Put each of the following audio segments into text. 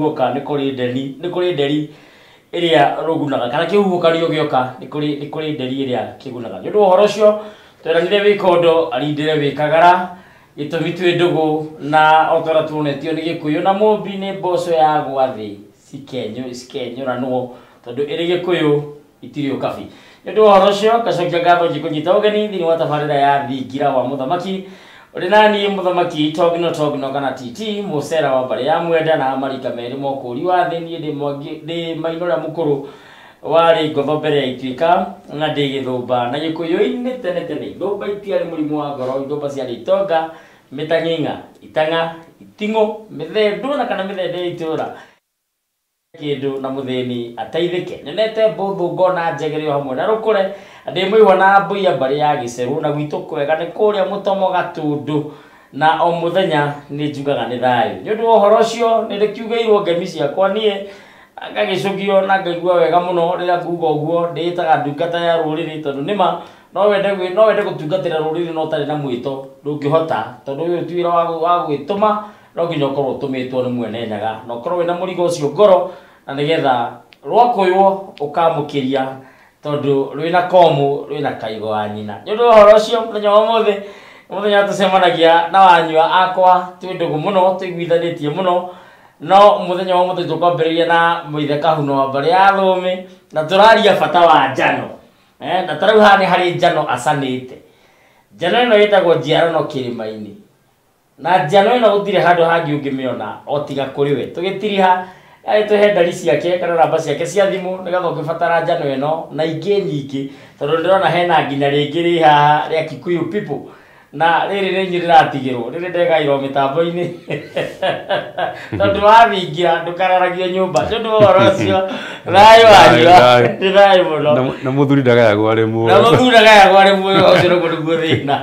Guoka nĩ kũrĩ nderi, nĩ kũrĩ nderi ĩrĩa rũgunaga, kana kĩhuhũkanio gĩoka nĩ kũrĩ nderi ĩrĩa kĩgunaga. Nĩ ũndũ wa ũhoro ũcio tweranire wĩkondo arindĩre wĩkagara gĩtũmi twĩ ndũgũ, na o ta ũrĩa tuonetio nĩ Gĩkũyũ na Mũmbi nĩ mboco ya gwa thĩ cikenyũranwo tondũ ĩrĩ Gĩkũyũ itirĩ ũkabi. Nĩ ũndũ wa ũhoro ũcio ngacokia ngatho ngĩkũnyita ũgeni thĩinĩ wa tabarĩra ya Thingira wa Mũthamaki, ũrĩ naniĩ Mũthamaki Togno Togno kana TT mũcera wa mbarĩ ya Mwenda na marika merĩ mokũri wa thĩ. Niĩ ndĩ Mwangi, ndĩ Maina ũrĩa mũkũrũ warĩ ngotho mbere ya ituĩka, na ndĩ gĩthũmba na Gĩkũyũ-inĩ. Tene tene ithũmba itiarĩ mũrimũ wa ngoro, ithũmba ciarĩ itonga, mĩtang'ing'a, itang'a, iting'ũ, mĩthendũ na kana mĩthende ya itũra kĩndũ na mũthĩni ateithĩke. Nyonete mbũthũ ngona njegere o hamwe na rũkũre, ndĩ mũihwa na mbũiya mbarĩ ya gĩcerũ, na gwitũ kwega nĩ kũrĩa mũtomo Gatũndũ, na o mũthenya nĩ njugaga nĩ thayũ. Nĩ ũndũ wa ũhoro ũcio nĩ ndĩkiugĩirwo ngemi ciakwa niĩ ngagĩcũgio na ngaigua wega mũno rĩrĩa nguga ũguo. Ndĩĩtaga ndungata ya rũrĩrĩ tondũ nĩma no wende gũtungatĩra rũrĩrĩ, no ũtarĩ na mwĩto ndũngĩhota, tondũ ũyũ ti wĩra wa gwĩtũma, no nginya ũkorwo ũtũmĩtwo nĩ mwene Nyaga na ũkorwo wĩna mũrigo ũcio ngoro, na nĩgetha rwakũywo ũkamũkĩria tondũ rwĩna komũ rwĩna kaigo wa nyina. Nĩ ũndũ wa ũhoro ũcio mũthenya wa ũmũthĩ nĩ mũthenya tũcemanagia na wanyua akwa twĩ ndũgũ mũno, tũiguithanĩtie mũno, no mũthenya wa ũmũthĩ tũkwambĩrĩria na mũithe Kahuno wa mbarĩ ya Thũũmĩ, na tũraria bata wa njano. Na tarĩu haha nĩ harĩ njano acanĩte. Njano ĩno ĩtagwo Njiarano Kĩrĩma-inĩ, na njano ĩno gũtirĩ handũ hangĩ ũngĩmĩona o tiga kũrĩ we. Tũgĩtiriha agĩtũhe ndari ciake kana namba ciake cia thimũ nĩgetha ũngĩbatara njano ĩno na ingĩ nyingĩ, tondũ ndĩrona hena nginya rĩngĩ rĩ haha rĩa Kikuyu people, na rĩrĩ nĩ inyuĩ rĩratigĩrwo rĩrĩ ndegairwo mĩtambo-inĩ tondũ wathingira ndũkararagio nyũmba. Nĩ ũndũ wa ũhoro ũcio, thayũ wanyua, nĩ thayũ mũno. Na mũthuri ndagayagwo arĩ na muoyo. Mũthuri ndagayagwo arĩ muoyo, ũcio nĩguo nĩguo thĩna.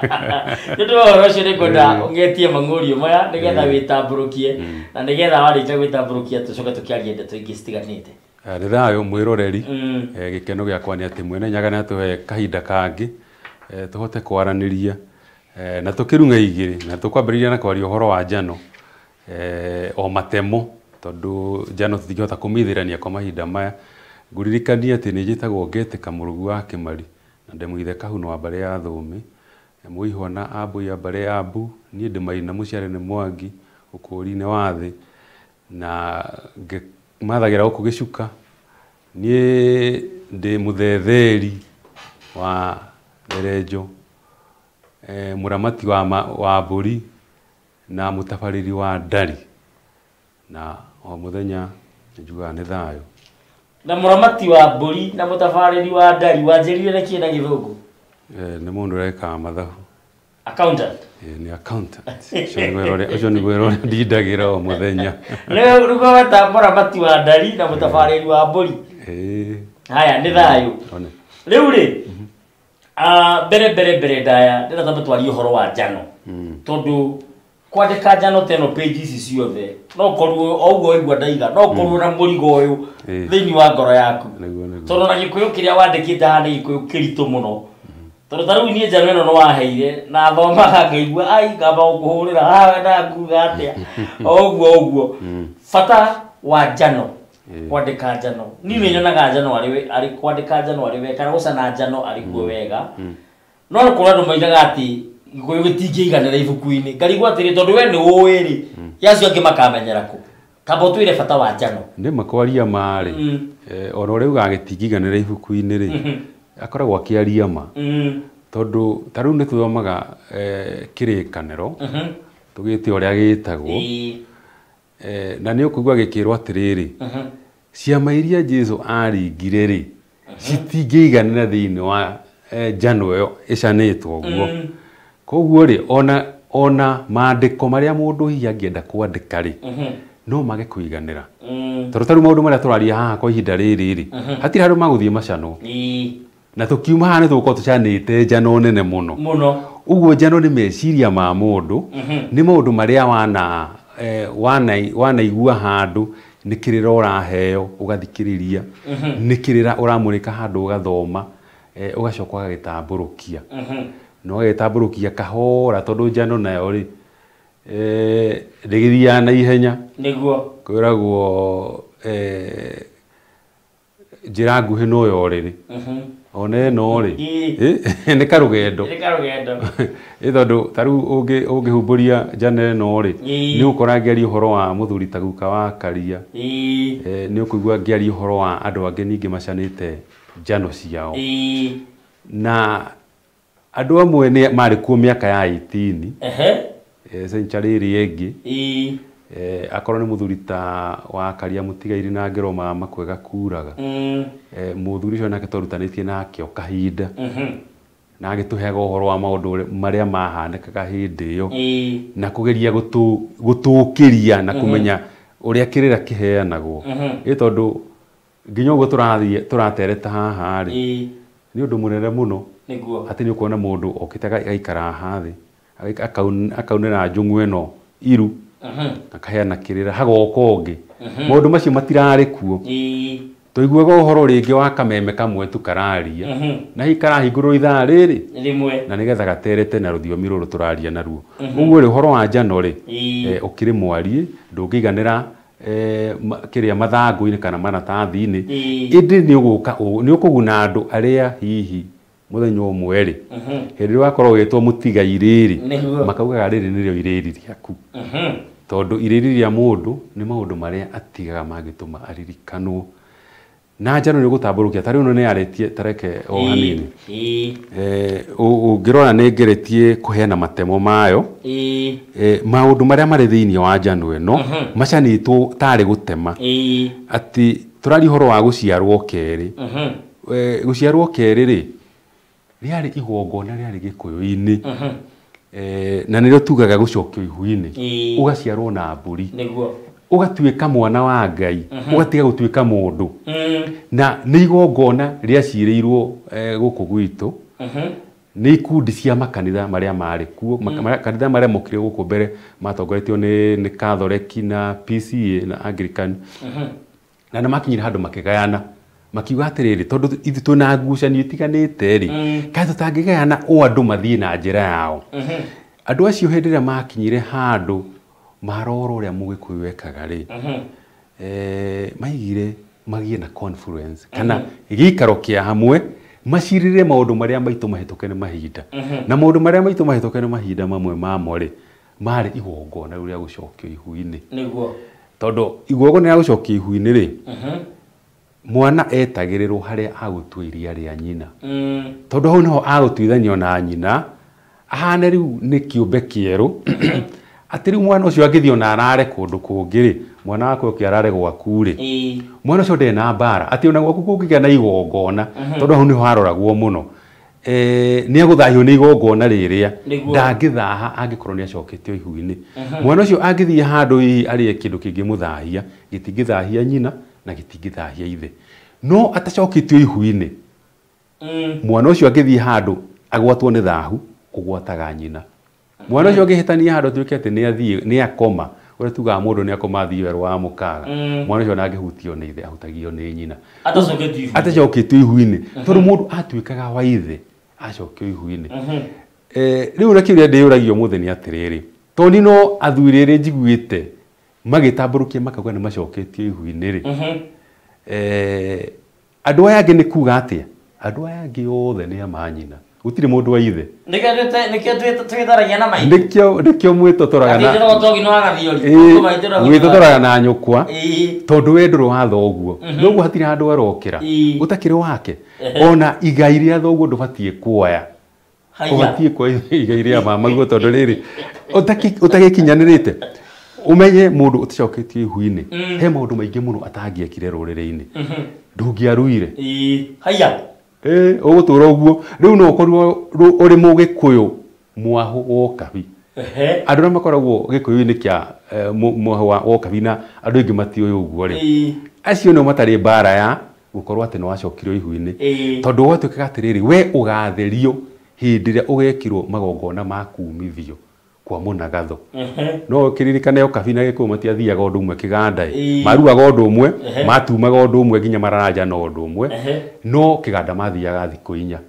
Nĩ ũndũ wa ũhoro ũcio nĩngwenda ũng'etie mang'ũrio maya nĩgetha wĩtambũrũkie, na nĩgetha warĩkia gwĩtambũrũkia tũcoke tũkĩarie ndeto ingĩ citiganĩte. Nĩ thayũ mwĩroreri. Gĩkeno gĩakwa nĩ atĩ mwene Nyaga nĩ atũhe kahinda kangĩ tũhote kwaranĩria na tũkĩrung'a igĩrĩ, na tũkwambĩrĩria na kwaria ũhoro wa njano o matemo, tondũ njano tũtingĩhota kũmĩithĩrania kwa mahinda maya. Ngũririkanie atĩ nĩ njĩtagwo Ngetĩka Mũrugu wa Kĩmari, na ndĩ mũithe Kahuno wa mbarĩ ya Thũũmĩ, mũihwa na Ambũi ya mbarĩ ya Mbu. Niĩ ndĩ Maina mũciare nĩ Mwangi ũkũũri-inĩ wa thĩ, na ngĩmathagĩra gũkũ gĩcuka. Niĩ ndĩ mũthetheri wa Therenjo, mũramati wa mbũri na mũtabarĩri wa ndari, na o mũthenya njugaga nĩ thayũ. Na mũramati wa mbũri na mũtabarĩri wa ndari, wanjĩrire nĩ kĩ na Gĩthũngũ? Nĩ mũndũ ũrekaga mathabu. Accountant. Nĩ accountant. Ũcio nĩguo wĩra ũrĩa ndindagĩra o mũthenya. Nĩguo weta mũramati wa ndari na mũtabarĩri wa mbũri. Haya, nĩ thayũ. One. Rĩu rĩ, mbere ndaya ndĩrenda twambe twarie ũhoro wa njano, tondũ kwandĩka njano ta ĩno page ici ciothe, no ũkorwo o ũguo waigua ndaiga, no ũkorwo na mũrigo ũyũ thĩinĩ wa ngoro yaku. Nĩguo. Tondũ na Gĩkũyũ kĩrĩa wandĩkĩte haha nĩ Gĩkũyũ kĩritũ mũno, tondũ ta rĩu niĩ njano ĩno nĩ waheire na thomaga ngaigua ai ngamba gũkũhũrĩra haha wendaga kuga atĩa, o ũguo ũguo. Bata wa njano, kwandĩka njano, niĩ nĩ nyonaga njano arĩ kwandĩka njano arĩ wega, kana gũcana njano arĩ kuo wega, no nĩ kũrĩ andũ moigaga atĩ Gĩkũyũ gĩtingĩiganĩra ibuku-inĩ. Ngarigwo atĩrĩ, tondũ we nĩ ũĩ rĩ, ya acio angĩ makamenyera kũ? Kamba ũtwĩre bata wa njano. Nĩ makwaria ma rĩ, ona ũrĩa ugaga gĩtingĩiganĩra ibuku-inĩ rĩ, akoragwo akĩaria ma, tondũ ta rĩu nĩ tũthomaga Kĩrĩkanĩro, tũgĩte ũrĩa gĩtagwo, na nĩ ũkũigua gĩkĩrwo atĩrĩrĩ, ciama iria Jesu aringire rĩ, citingĩiganĩra thĩinĩ wa njano ĩyo ĩcanĩtwo ũguo. Koguo rĩ, ona maandĩko marĩa mũndũ hihi angĩenda kwandĩka rĩ, no mage kũiganĩra, tondũ ta rĩu maũndũ marĩa tũraria haha kwa ihinda rĩrĩ rĩ, hatirĩ handũ magũthiĩ macanwo, na tũkiuma haha nĩ tũgũkorwo tũcanĩte njano nene mũno. Mũno. Ũguo njano nĩ meciria ma mũndũ, nĩ maũndũ marĩa wanaigua handũ, nĩ kĩrĩra ũraheo ũgathikĩrĩria, nĩ kĩrĩra ũramũrĩka handũ ũgathoma, ũgacoka ũgagĩtambũrũkia, na ũgagĩtambũrũkia kahora, tondũ njano nayo rĩ, Ndĩgĩthiaga na ihenya nĩguo kwĩragwo njĩra nguhĩ no ya ũrĩrĩ ona ĩno rĩ nĩ karũgendo nĩ karũgendo tondũ ta rĩu ũngĩhumbũria njano ĩno rĩ nĩ ũgũkora ngĩaria ũhoro wa mũthuri ta guka wa Karia nĩ ũkũigua ngĩaria ũhoro wa andũ angĩ ningĩ macanĩte njano ciao na andũ amwe nĩ marĩ kuo mĩaka ya 18 century ĩrĩa ĩngĩ akorwo nĩ mũthuri ta wa Karia mũtigairĩ na ngero ma makwega kuraga mũthuri ũcio nake twarutanĩtie nake o kahinda na agĩtũheaga ũhoro wa maũndũ marĩa mahanĩkaga hĩndĩ ĩyo na kũgeria gũtũkĩria na kũmenya ũrĩa kĩrĩra kĩheanagwo tondũ nginya ũguo tũrathiĩ tũratereta haha rĩ nĩ ũndũ mũnene mũno atĩ nĩ ũkuona mũndũ okĩte agaikara haha thĩ akaunĩra njũng'wa ĩno iru akaheana kĩrĩra hagoka ũngĩ maũndũ macio matirarĩ kuo tũiguaga ũhoro rĩngĩ wa kameme kamwe tu kararia na hihi karahingũrwo ithaa rĩrĩ rĩmwe na nĩgetha gaterete na rũthiomi rũrũ tũraria naruo ũguo rĩ ũhoro wa njano rĩ ũkĩrĩ mwariĩ ndũngĩiganĩra kĩrĩa mathangũ-inĩ kana maratathi-inĩ ĩndĩ nĩ ũgũka nĩ ũkũguna andũ arĩa hihi mũthenya ũmwe rĩ hĩndĩ ĩrĩa wakorwo ũgĩtwo mũtigairĩ rĩ makaugaga rĩrĩ nĩrĩo irĩri rĩaku tondũ irĩri rĩa mũndũ nĩ maũndũ marĩa atigaga mangĩtũma aririkanwo na njano nĩ ũgũtambũrũkia ta rĩu nĩ yarĩtie tareke o hanini ũngĩrora nĩ ngeretie kũheana matemo mayo maũndũ marĩa marĩ thĩinĩ wa njano ĩno macanĩtwo tarĩ gũtema atĩ tũraria ũhoro wa gũciarwo kerĩ gũciarwo kerĩ rĩ rĩarĩ igongona rĩarĩ gĩkũyũ-inĩ na nĩrĩo tugaga gũcokio ihu-inĩ ũgaciarwo na mbũri ũgatuĩka mwana wa Ngai ũgatiga gũtuĩka mũndũ na nĩ igongona rĩacirĩirwo gũkũ gwitũ nĩ ikundi cia makanitha marĩa marĩ kuo makanitha marĩa mokire gũkũ mbere matongoretio nĩ Catholic na PCA na Anglican na nĩ makinyire handũ makĩgayana makiuga atĩrĩrĩ tondũ ithuĩ twĩna ngucanio itiganĩte rĩ kaĩ tũtangĩgayana o andũ mathiĩ na njĩra yao andũ acio hĩndĩ ĩrĩa makinyire handũ marora ũrĩa mũgĩkũyũ ekaga rĩ maigire magĩe na conference kana gĩikaro kĩa hamwe macirĩre maũndũ marĩa maitũ mahĩtũke nĩ mahinda na maũndũ marĩa maitũ mahĩtũke nĩ mahinda mamwe mamo rĩ marĩ igongona rĩu rĩa gũcokio ihu-inĩ nĩguo tondũ igongona rĩa gũcokio ihu-inĩ rĩ mwana etagĩrĩrwo harĩa agũtua iria rĩa nyina tondũ hau nĩho agũtuithanio na nyina ahane rĩu nĩ kĩũmbe kĩerũ atĩ rĩu mwana ũcio angĩthiĩ ona arare kũndũ kũngĩ rĩ mwana waku oke arare gwaku rĩ mwana ũcio ndarĩ na mbara atĩ ona gwaku kũngĩgĩa na igongona tondũ hau nĩho haroragwo mũno nĩ agũthahio nĩ igongona rĩrĩa ndangĩthaha angĩkorwo nĩ acoketio ihu-inĩ mwana ũcio angĩthiĩ handũ hihi arĩe kĩndũ kĩngĩmũthahia gĩtingĩthahia nyina na gĩtingĩthahia ithe no atacoketio ihu-inĩ mwana ũcio angĩthiĩ handũ agwatwo nĩ thahu ũgwataga nyina mwana ũcio angĩhĩtania handũ atuĩke atĩ nĩ athiĩ nĩ akoma ũrĩa tugaga mũndũ nĩ akoma athiĩ werũ wa mũkaga mwana ũcio ndangĩhutio nĩ ithe ahutagio nĩ nyina atacoketio ihu-inĩ tondũ mũndũ atuĩkaga wa ithe acokio ihu-inĩ rĩu na kĩũria ndĩyũragia ũmũthĩ nĩ atĩrĩrĩ tondũ no athuri erĩ njiguĩte magĩtambũrũkia makauga nĩ macoketio ihu-inĩ rĩ andũ aya angĩ nĩ kuga atĩa andũ aya angĩ othe nĩ a manyina gũtirĩ mũndũ wa ithe nĩkĩo twĩtharagia na maitũ nĩkĩo mwĩtotoraga mwĩtotoraga na nyũkwa tondũ we ndũrĩ wa thoguo noguo hatirĩ handũ arokĩra ũtakĩrĩ wake ona igai rĩa thoguo ndũbatiĩ kuoya ũbatiĩ kuoya igai rĩa mamaguo tondũ rĩrĩ ũtagĩkinyanĩrĩte umenye mũndũ ũtacoketio ihu-inĩ he maũndũ maingĩ mũno atangĩekire rũrĩrĩ-inĩ ndũngĩaruire haiya ũgũtũra ũguo rĩu no ũkorwo ũrĩ mũgĩkũyũ mwahũ wa ũkabi andũ arĩa makoragwo gĩkũyũ-inĩ kĩa mwahũ wa ũkabi na andũ aingĩ matiũĩ ũguo rĩ acio nĩo matarĩ mbara ya gũkorwo atĩ nĩ wacokirio ihu-inĩ tondũ gwatuĩkaga atĩrĩrĩ we ũgatherio hĩndĩ ĩrĩa ũgekirwo magongona ma kumithio kwa mũnagatho no kĩririkane ũkabi na gĩkũyũ matiathiaga ũndũ ũmwe kĩganda maruaga ũndũ ũmwe matumaga ũndũ ũmwe nginya mararanja na ũndũ ũmwe no kĩganda mathiaga thikũ inya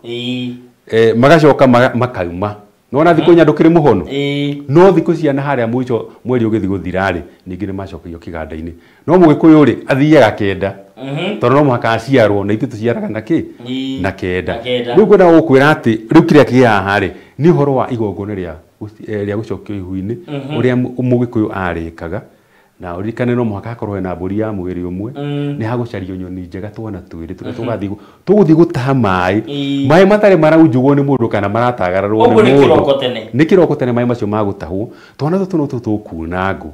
magacoka makauma Nona thikũ inya ndũkĩrĩ mũhono. No thikũ cia na harĩa mũico mweri ũgĩthiĩ gũthira-rĩ, ningĩ nĩ macokagio kĩganda-inĩ. No mũgĩkũyũ rĩ, athiaga kenda. Tondũ no mũhaka aciarwo na ithuĩ tũciaraga na kĩ? Na kenda. Rĩu ngwenda gũkwĩra atĩ rĩu kĩrĩa kĩ haha rĩ, nĩ ũhoro wa igongona rĩa gũcokio ihu-inĩ, ũrĩa mũgĩkũyũ arĩkaga. Na ũririkane no mũhaka hakorwo hena mbũri ya mwĩrĩ ũmwe, nĩ hagũcario nyoni njega twana twĩrĩ tũrĩa tũgathiĩ tũgũthiĩ gũtaha maĩ. Maĩ matarĩ maraunjugwo nĩ mũndũ kana maratagararwo nĩ mũndũ. Nĩ kĩroko tene maĩ macio magũtahwo. Twana tũtũ no tũtũkuna ngũ.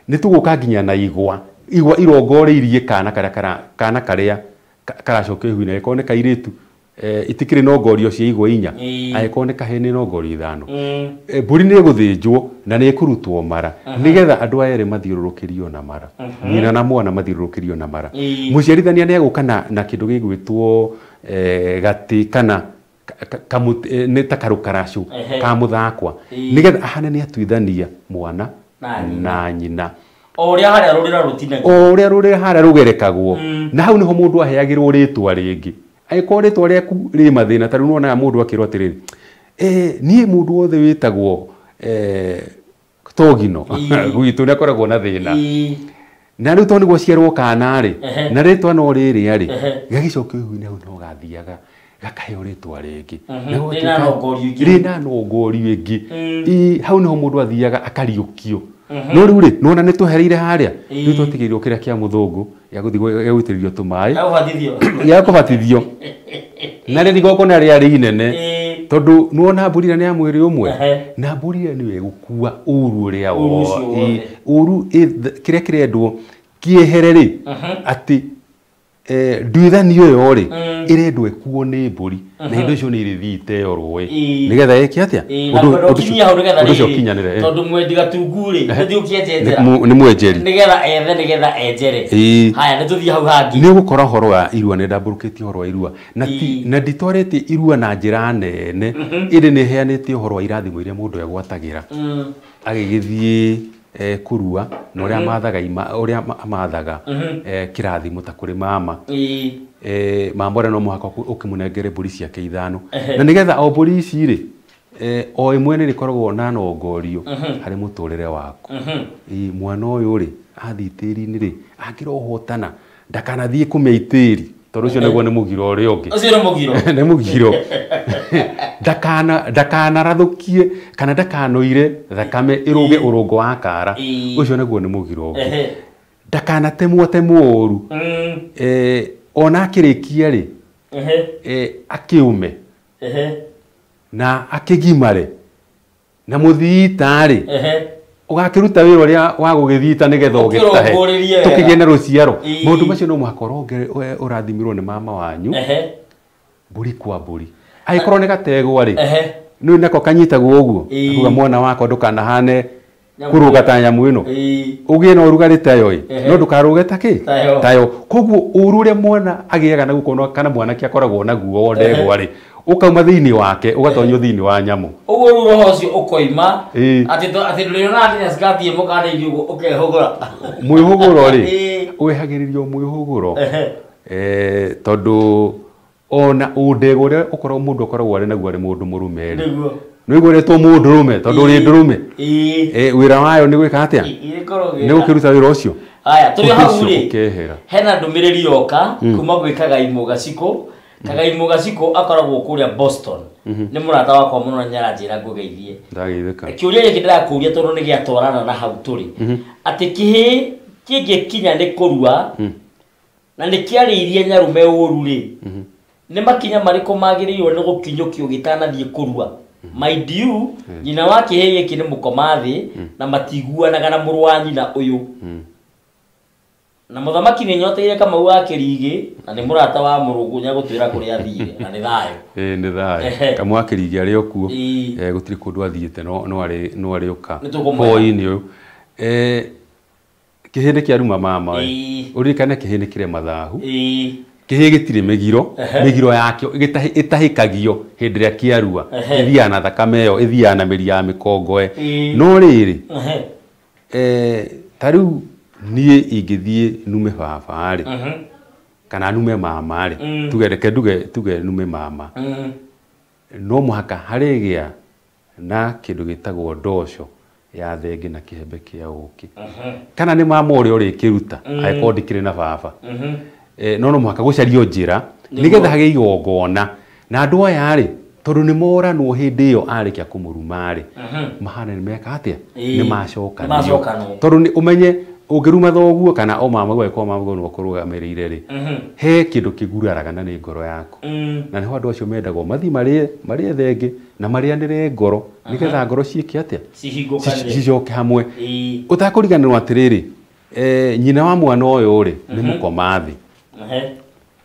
Nĩ tũgũka nginya na igwa. Igwa irongoreirie kana karĩa karacokio ihu-inĩ. Angĩkorwo nĩ kairĩtu, itikĩrĩ nongorio cia igwa inya, angĩkorwo nĩ kahĩĩ nĩ nongorio ithano. Mbũri nĩ ĩgũthĩnjwo na nĩ ĩkũrutwo mara nĩgetha andũ aya erĩ mathiũrũrũkĩrio na mara, nyina na mwana mathiũrũrũkĩrio na mara. Mũciarithania nĩ egũka na kĩndũ gĩgwĩtwo gatĩ kana nĩ ta karũkaracũ ka mũthakwa nĩgetha ahane nĩ atuithania mwana na nyina. O ũrĩa harĩa rũrĩra rũtinagio, o ũrĩa rũrĩra harĩa rũgerekagwo. Na hau nĩho mũndũ aheagĩrwo rĩtwa rĩngĩ. Angĩkorwo rĩtwa rĩaku rĩ mathĩna, ta rĩu nĩwonaga mũndũ akĩrwo atĩrĩrĩ, niĩ mũndũ wothe wĩtagwo Togino gwitũ nĩ akoragwo na thĩna. Na rĩu tondũ nĩguo aciarwo kana rĩ, na rĩtwa no rĩrĩa rĩ, gagĩcokio ihu-inĩ hau no gathiaga gakaheo rĩtwa rĩngĩ. Rĩna nongorio ĩngĩ. Hau nĩho mũndũ athiaga akariũkio. No rĩu rĩ, nĩwona nĩ twehereire harĩa, rĩu twatigĩirwo kĩrĩa kĩa mũthũngũ gĩa gũthiĩ gũitĩrĩrio tũmaĩ gĩa kũbatithio. Na rĩrĩ igongona rĩarĩ inene, tondũ nĩwona mbũri ĩrĩa nĩ ya mwĩrĩ ũmwe, na mbũri ĩrĩa nĩyo ĩgũkua ũru ũrĩa ũru kĩrĩa kĩrendwo kĩehere rĩ, atĩ nduithanio ĩyo rĩ, ĩrendwo ĩkuo nĩ mbũri, na indo icio nĩ irĩthiĩ iteo rũĩ nĩgetha ĩke atĩa? Ũndũ ũcio ũkinyanĩre. Tondũ mwendi gatungu rĩ, nĩthiĩ ũkĩenjenjera. Nĩ mwenjeri. Nĩgetha ethe, nĩgetha enjere. Haya, nĩ tũthiĩ hau hangĩ. Nĩ ũgũkora ũhoro wa irua, nĩ ndambũrũkĩtie ũhoro wa irua. Na nditwarĩte irua na njĩra nene, ĩndĩ nĩ heanĩte ũhoro wa irathimo iria mũndũ egwatagĩra. Agĩgĩthiĩ kũrua na ũrĩa mathaga ũrĩa mathaga kĩrathimo ta kũrĩ mama. Mama ũrĩa no mũhaka ũkĩmũnengere mbũri ciake ithano. Na nĩgetha o mbũri ici rĩ, o ĩmwe nĩ ĩrĩkoragwo na nongorio harĩ mũtũrĩre waku. Mwana ũyũ rĩ, athiĩ tĩri-inĩ rĩ, angĩrohotana ndakanathiĩ kũmĩa itĩri, tondũ ũcio nĩguo nĩ mũgiro ũrĩa ũngĩ. Ũcio nĩ mũgiro. Nĩ mũgiro. Ndakanarathũkie kana ndakanoire thakame ĩrũge ũrũngo wa kara. Ũcio naguo nĩ mũgiro ũngĩ. Ndakanatemwo temwo ũru. Ona akĩrĩkia rĩ, akĩume na akĩgimare na mũthiita rĩ, ũgakĩruta wĩra ũrĩa wa gũgĩthiita nĩgetha ũgĩtahe tũkĩgĩe na rũciaro. Maũndũ macio no mũhaka ũrathimirwo nĩ mama wanyu, mbũri kwa mbũri. Angĩkorwo nĩ gategwa rĩ, nĩ nako kanyitagwo ũguo, akuga mwana wakwa ndũkanahane kũrũga ta nyamũ ĩno, ũgĩe na ũrugarĩ tayo ĩ, no ndũkarũge ta kĩ? Tayo. Koguo ũru ũrĩa mwana agĩaga naguo kana mwanake akoragwo naguo o ndegwa rĩ, ũkauma thĩinĩ wake ũgatonyio thĩinĩ wa nyamũ. Ũguo rĩu roho ũcio ũkoima, atĩ ndũrĩonaga nginya skati ĩmũkanĩirie ũguo ũkehũgũra. Mwĩhũgũro rĩ, wehagĩrĩrio mwĩhũgũro, tondũ ona ũndegwa ũrĩa mũndũ akoragwo arĩ naguo arĩ mũndũ mũrũme rĩ, nĩ ũiguĩrĩtwo mũndũrũme tondũ ũrĩ ndũrũme. Wĩra wayo nĩ gwĩka atĩa? Nĩ gũkĩruta wĩra ũcio. Haya, tũrĩ hau rĩ, hena ndũmĩrĩri yoka kuma gwĩ Kagaimũ Gacikũ. Kagaimũ Gacikũ akoragwo kũrĩa Boston. Nĩ mũrata wakwa mũno na nĩaranjĩra ngũgeithie. Ndageithĩka. Kĩũria gĩkĩ ndĩrakũria tondũ nĩ gĩatwarana na hau tũrĩ. Atĩ kĩhĩĩ kĩngĩkinya nĩ kũrua na nĩ kĩarĩirie nyarũme ũru rĩ, nĩ makinya marĩkũ magĩrĩirwo nĩ gũkinyũkio gĩtanathiĩ kũrua? Mind you, nyina wa kĩhĩĩ gĩkĩ nĩ mũkoma thĩ na matiguanaga na mũrũ wa nyina ũyũ. Na mũthamaki nĩ nyoteire Kamau wa Kĩrigĩ na nĩ mũrata wa mũrũngũ nĩegũtwĩra kũrĩa athire na nĩ thayũ. Nĩ thayũ. Kamau wa Kĩrigĩ arĩ o kuo. Gũtirĩ kũndũ athiĩte no arĩũka hwaĩ-inĩ ũyũ. Kĩhĩĩ nĩ kĩaruma mama we. Ũririkane kĩhĩĩ nĩ kĩrĩ mathahu. Kĩhĩĩ gĩtirĩ mĩgiro, mĩgiro yakĩo ĩtahĩkagio hĩndĩ ĩrĩa kĩarua, ĩthiaga na thakame ĩyo, ĩthiaga na mĩri ya mĩkongoe. No rĩrĩ, ta rĩu niĩ ingĩthiĩ nume baba rĩ, kana nume mama rĩ, tuge reke nduge tuge nume mama, no mũhaka harĩgĩa Na kĩndũ gĩtagwo ndosho ya thenge na kĩhembe kĩa ũkĩ. Kana nĩ mama ũrĩa ũrĩkĩruta angĩkorwo ndikĩrĩ na baba. No no mũhaka gũcario njĩra nĩgetha hagĩe igongona na andũ aya rĩ tondũ nĩ moranwo hĩndĩ ĩyo arĩkia kũmũruma rĩ mahana nĩ meka atĩa nĩ macokanio tondũ nĩ ũmenye ũngĩruma thoguo kana o mama gweko mama nĩwe ũkũrũgamĩrĩire rĩ he kĩndũ kĩguraraga na nĩ ngoro yaku na nĩho andũ acio mendagwo mathiĩ marĩe thenge na marĩanĩre ngoro nĩgetha ngoro ciĩke atĩa cicoke hamwe ũtakũriganĩrwo atĩrĩrĩ nyina wa mwana ũyũ rĩ nĩ mũkoma thĩ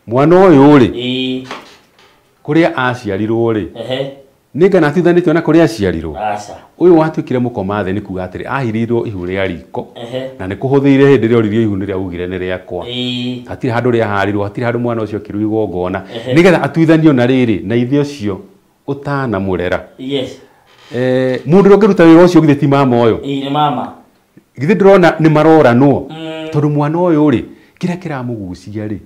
mwana ũyũ rĩ kũrĩa aciarirwo rĩ nĩ ngana atithanĩtio na kũrĩa aciarirwo ũyũ watuĩkire mũkoma thĩ nĩ kuga atĩrĩ ahirĩirwo ihu rĩa riko na nĩ kũhũthĩire hĩndĩ ĩrĩa oririo ihu nĩrĩa augire nĩ rĩakwa hatirĩ handũ rĩaharirwo hatirĩ handũ mwana ũcio akĩrwo igongona nĩgetha atuithanio na rĩrĩ na ithe ũcio ũtanamũrera mũndũ ũrĩa ũngĩruta wĩra ũcio githĩ ti mama ũyũ nĩ mama githĩ ndĩrona nĩ maroranwo tondũ mwana ũyũ rĩ kĩrĩa kĩramũgucia rĩ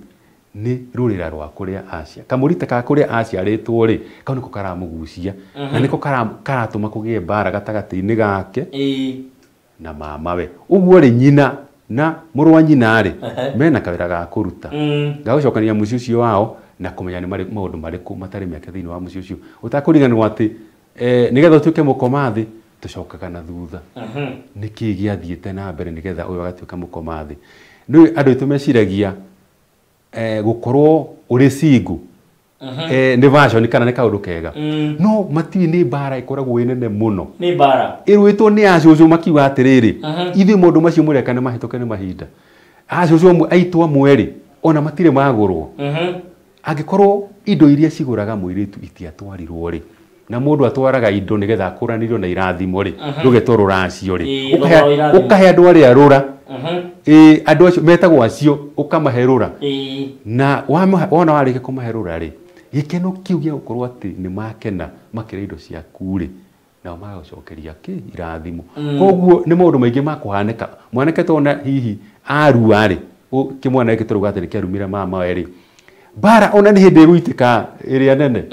nĩ rũrĩra rwa kũrĩa acia kamũrita ka kũrĩa aciarĩtwo rĩ kau nĩko karamũgucia na nĩko karatũma kũgĩe mbara gatagatĩ-inĩ gake na mamawe ũguo rĩ nyina na mũrũ wa nyina rĩ mena kawĩra ga kũruta ga gũcokania mũciĩ ũcio wao na kũmenya nĩ maũndũ marĩkũ matarĩ meke thĩinĩ wa mũciĩ ũcio ũtakũriganĩrwo atĩ nĩgetha ũtuĩke mũkoma thĩ tũcokaga na thutha nĩkĩĩ gĩathiĩte na mbere nĩgetha ũyũ agatuĩka mũkoma thĩ nĩ andũ aitũ meciragia gũkorwo ũrĩ single nĩ version kana nĩ kaũndũ kega no matirĩ nĩ mbara ĩkoragwo ĩ nene mũno nĩ mbara ĩrũĩtwo nĩ acũcũ makiuga atĩrĩrĩ ithuĩ maũndũ macio mũreka nĩ mahĩtũke nĩ mahinda acũcũ aitũ amwe rĩ ona matirĩ magũrwo angĩkorwo indo iria cigũraga mũirĩtu itiatwarirwo rĩ na mũndũ atwaraga indo nĩgetha akũranĩrio na irathimo rĩ rũgetwo rũracio rĩ ũkahe andũ arĩa rũra andũ acio metagwo acio ũkamahe rũra na wona warĩkia kũmahe rũra rĩ gĩkeno kĩu gĩa gũkorwo atĩ nĩ makena makĩrĩa indo ciaku rĩ nao magagũcokeria kĩ irathimo koguo nĩ maũndũ maingĩ ma kũhanĩka mwanake tona hihi arua rĩ kĩmwana gĩkĩ tũrauga atĩ nĩ kĩarumire mamawe rĩ mbara ona nĩ hĩndĩ ĩgũitĩka ĩrĩa nene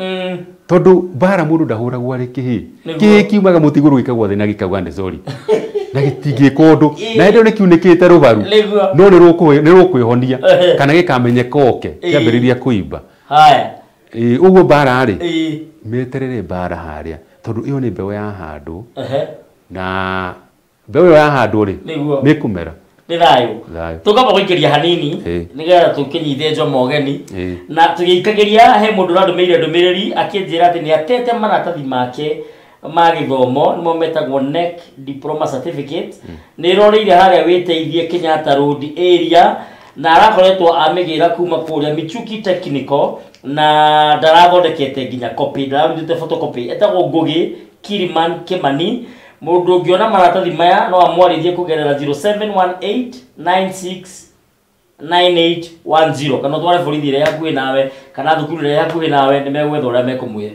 tondũ mbara mũndũ ndahũragwo arĩ kĩhĩ kĩhĩ kiumaga mũtĩ igũrũ gĩkagwa thĩ na gĩkauga nĩ sorry na gĩtingĩka ũndũ na hĩndĩ ĩyo nĩ kiunĩkĩte rũbaru no nĩ rũkwĩhonia kana gĩkamenyeka oke kĩambĩrĩria kũimba ũguo mbara rĩ meterere mbara harĩa tondũ ĩyo nĩ mbeũ ya handũ na mbeũ ĩyo ya handũ rĩ nĩ ĩkũmera nĩ thayũ tũkamba gũikĩria hanini nĩgetha tũkĩnyite Njomo ũgeni na tũgĩikagĩria he mũndũ ũrandũmĩire ndũmĩrĩri akĩnjĩra atĩ nĩ atete maratathi make ma gĩthomo nĩmo metagwo NEC diploma certificate nĩ ĩroreire harĩa wĩteithie Kenyatta Road area na arakoretwo amĩgĩra kuma kũrĩa Michuki Technical na ndarathondekete nginya copy ndararutĩte photocopy etagwo Ngugi Kiliman Kimani mũndũ ũngĩona maratathi maya no amwarĩrie kũgerera 0718969810 kana ũtware borithi ĩrĩa hakuhĩ nawe kana thukuru ĩrĩa hakuhĩ nawe nĩ megwetha ũrĩa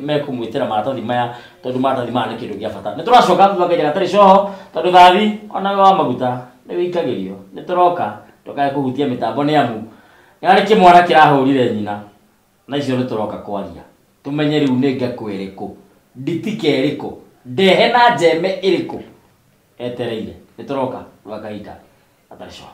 mekũmwĩtĩra maratathi maya tondũ maratathi maya nĩ kĩndũ gĩa bata nĩ tũracoka thutha kahinda gatarĩ coho tondũ thathi onawe wa maguta nĩ wĩikagĩrio nĩ tũroka tũkae kũhutia mĩtambo nĩ amu nĩ harĩ kĩmwana kĩrahũrire nyina na icio nĩ tũroka kwaria tũmenye rĩu nĩ ngakũ ĩrĩkũ nditika ĩrĩkũ ndehe na njeme ĩrĩkũ etereire nĩ tũroka rwa kahinda gatarĩ coho.